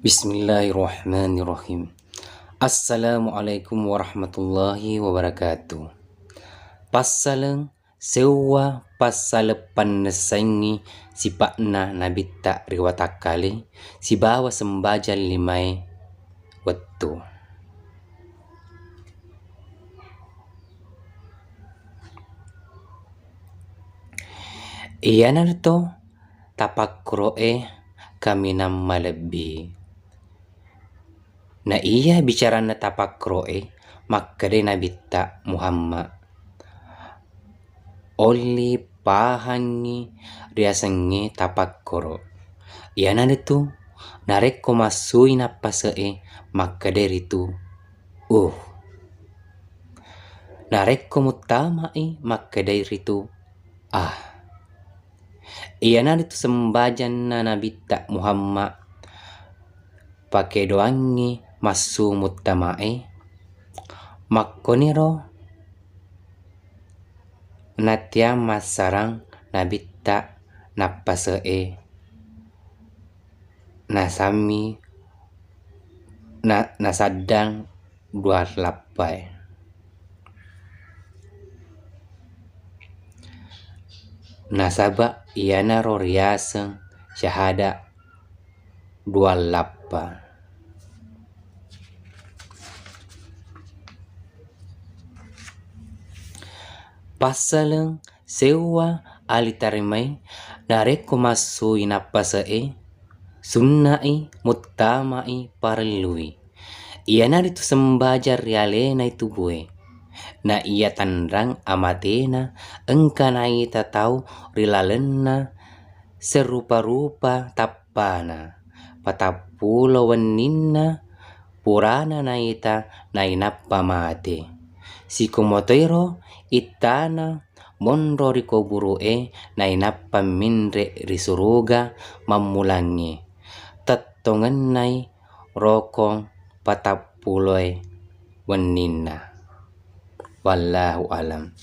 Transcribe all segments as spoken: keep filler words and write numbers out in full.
Bismillahirrahmanirrahim. Assalamualaikum warahmatullahi wabarakatuh. Passaleng seuwa passaleng pannessaingngi sipa'na Nabitta ri watakkale sibawa sembajang limae wettu. Iyanaritu tapakkoro'e kaminang malebbi. Na iya bicaranna tapakkoro'e, makkedai Nabitta Muhammad, olli pahangngi riasengnge tapakkoro. Iyanaritu narekko massui nappase'e, makkedai ritu, uh. Narekko muttama'i, makkedai ritu, ah. Iyanaritu sembajanna Nabitta Muhammad pakedoangngi massu muttama'e, makkoniro natiang massarang Nabitta nappase'e, nasammi na-, nasaddang dua lappae. Nasaba iyanaro riaseng syahada dua lappa. Passaleng seuwa alitarimai narekko massui nappase'e, sunna'i, muttama'i, parellui. Iyanaritu sembajang ri alenai tubue. Na iya tanrang amatena engka naita tau ri lalenna serupa-rupa tappana, patappulo wenninna purana naita nainappa mate. Sikomotoiro ittana monro ri koburu'e nainappa minre ri suruga mammulangnge, tettongennai rokong patappuloe wenninna. Wallahu alam.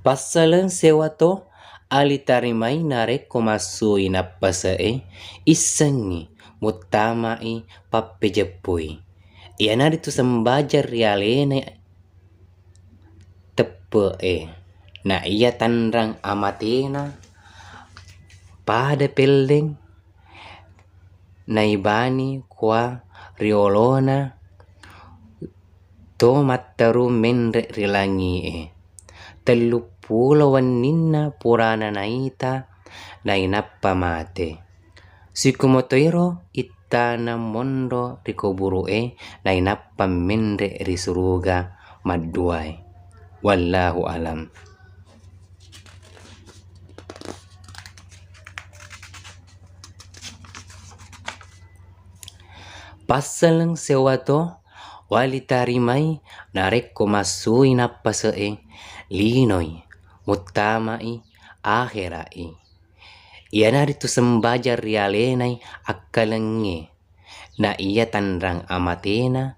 Passaleng sewa to alitarimai narekko massui nappase'e, issengngi muttama'i pappejeppui. Iyanaritu sembajang ri alena teppe'e. Na iya tanrang amatena pada pelleng naibani kua riolona to matteru menre ri langi'e. Telluppulo wenninna purana naita nainappa mate. Sikumotoiro ittana monro ri koburu'e nainappa menre ri suruga madduae. Wallahu alam. Passaleng sewa to walitarimai narekko massui nappase'e, linoi, muttama'i, akhera'i. Iyanaritu sembajang ri alenai akkalengnge. Na iya tanrang amatena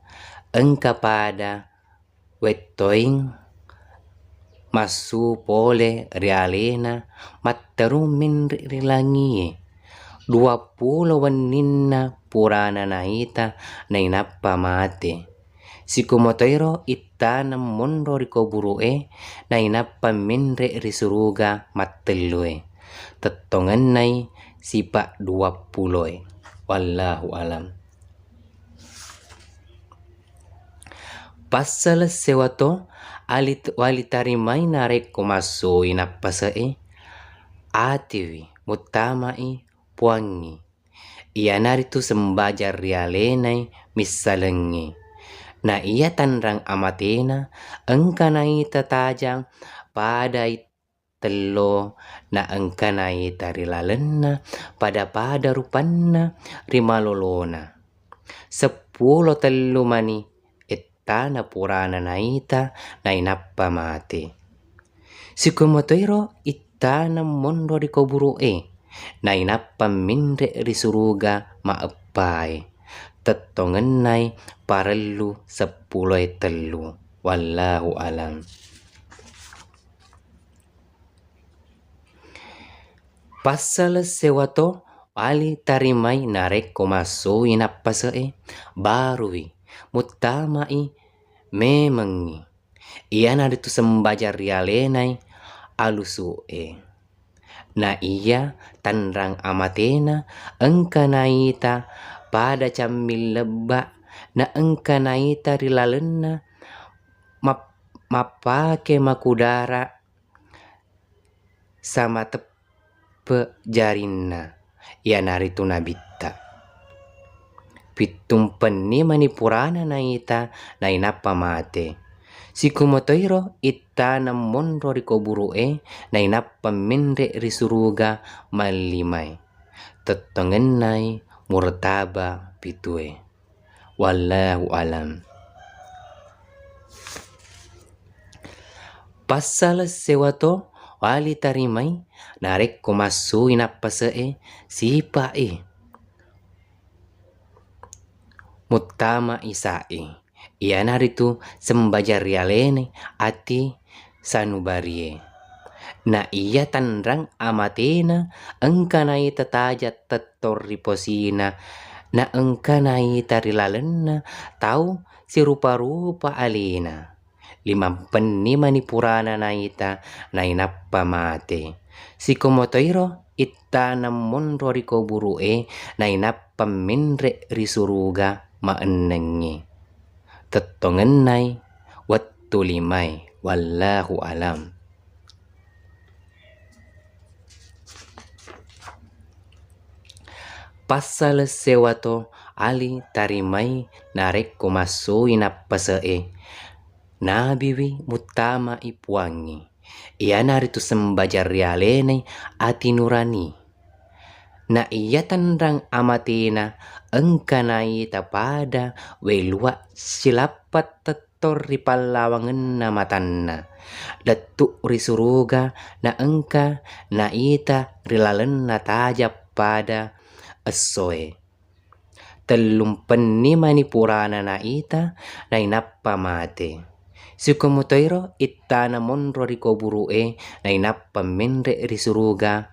engka pada wettoing massu pole ri alena matteru menre ri langie. Duappulo wenninna purana naita nainappa mate. Sikumotoiro ittana monro ri koburu'e nainappa menre ri suruga mattellue. Tettongennai sipa duappuloe. Wallahu alam. Passaleng sewa to alit-, walitarimai narekko massui nappase'e, atiwi, muttama'i, puangngi. Iyanaritu sembajang ri alenai missalengnge. Na iya tanrang amatena engka naita tajang padai tello, na engka naita ri lalenna pada-pada rupanna ri malolona. Seppulo tellu mani ettana purana naita nainappa mate. Sikumotoiro ittana monro ri koburu'e, nainappa minre ri suruga maeppae. Tettongennai parellu seppuloe tellu. Wallahu alam. Passaleng sewa to Wali tarimai narekko massui nappase'e, barui muttama'i memengngi. Iyanaritu sembajang rialenai alusu'e. Na iya tanrang amatena engka naita pada camming lebba, na engka naita ri lalenna map-, mappake makudara samateppe jarinna, iyanaritu nabitta. Pittumpenni mani purana naita nainappa mate. Sikumotoiro ittaneng monro ri koburu'e nainappa menre ri suruga mallimae. Tettongennai murtaba pitue. Wallahu alam. Passaleng sewa to wali tarimai narekko massui nappase'e, sipa'i muttama isa'i, iyanaritu sembajang rialene ati sanubarie. Na iya tanrang amatena engka naita taja tettong ri posina, na engka naita ri lalenna tau sirupa-rupa alena. Limampenni mani purana naita nainappa mate. Sikomotoiro ittaneng monro ri koburu'e nainappa menre ri suruga maennengngi. Tettongennai wettu limae. Wallahu alam. Passaleng sewa to ali tarimai narekko massui nappase'e, nabiwi muttama'i puangnge, iyanaritu sembajang rialenai ati nurani. Na iya tanrang amatena engka naita pada welua silappa tettong ri pallawangenna matanna, lettu ri suruga na engka naita ri lalenna taja pada essoe. Tellumpenni mani purana naita nainappa mate. Sikomotoiro ittana monro ri koburu'e nainappa menre ri suruga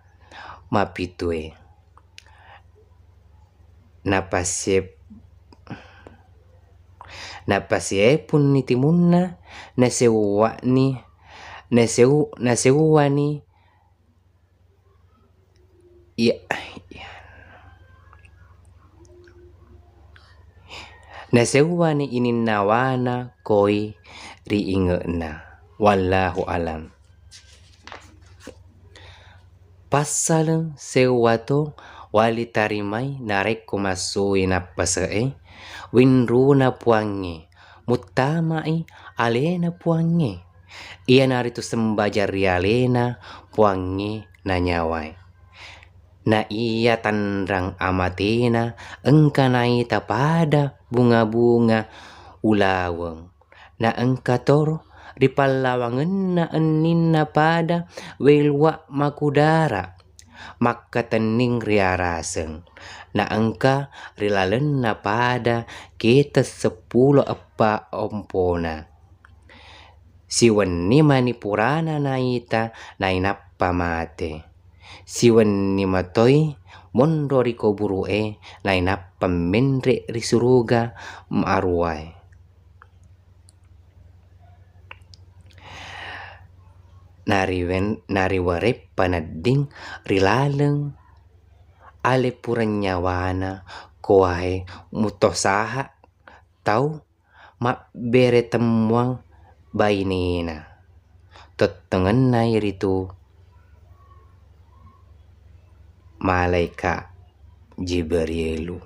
mapitue. Napasie-, napasiepunni timunna, nasewwa'ni, nasew-, nasewwani, iya, iya. Nasewwani ininnawana koi ri inge'na. Wallahu alam. Passaleng sewwa to wali tarimai narekko massui nappase'e, winruna puangnge, muttama'i alena puangnge, iyanaritu sembajang ri alena puangnge na nyawae. Na iya tanrang amatena engka naita pada bunga-bunga ulaweng. Na engka toro ri pallawangenna enninna pada welua makudara makkatenning riaraseng. Na engka ri lalenna pada kete seppulo eppa ompona. Siwenni mani purana naita nainappa mate. Siwenni matoi monro ri koburu'e nainappa menre ri suruga aruwae. Nariwen-, nariwareppa nedding ri laleng ale pura nyawana kowae mutosaha tau mabbere temmuang bainena. Tottongenna iritu malaika Jibrilu.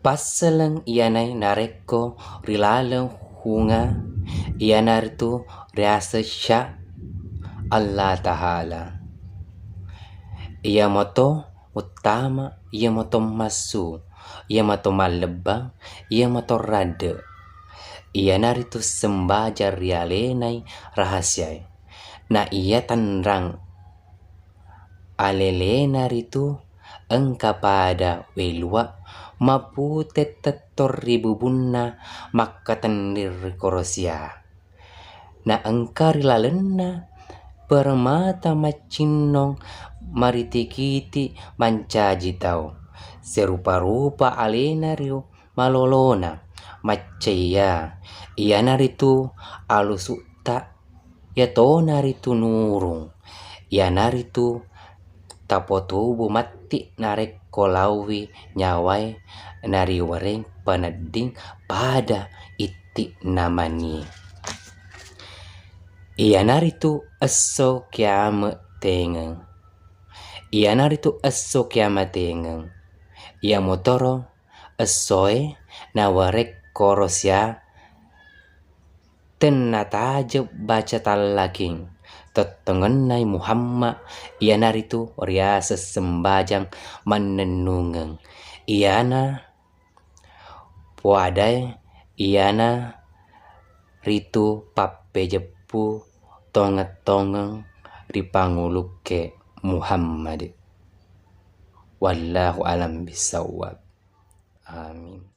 Passaleng iyanai narekko ri laleng hunga, iyanaritu riaseng sya Allah Ta'ala. Iyamato uttama, iyamato massu, iyamato mallebbang, iyamato radde. Iyanaritu sembajang rialenai rahasiae. Na iya tanrang alelena ritu engka pada welua mapute tettong ri bubunna makkatenning ri korosia. Na engka ri lalenna permata maccinnong, mariti-kiti mancaji tau, serupa-rupa alena ri malolona maccayya, iyanaritu alusutta, iyatona ritu nurung, iyanaritu tapotubu matti narekko lauwi nyawae nariwereng panedding pada itti'na manie. Iyanaritu esso kiamat tengeng. Iyanaritu esso kiamat tengeng. Iyamotoro essoe nawarekkoro sia tennatajeng baca tallaking, tettongenna Muhammad, iyanaritu riaseng sembajang mannennungeng. Iyana puadae, iyana ritu pappejeppu tongeng-tongeng ri pangulukke Muhammad. Wallahu alam bisawab. Amin.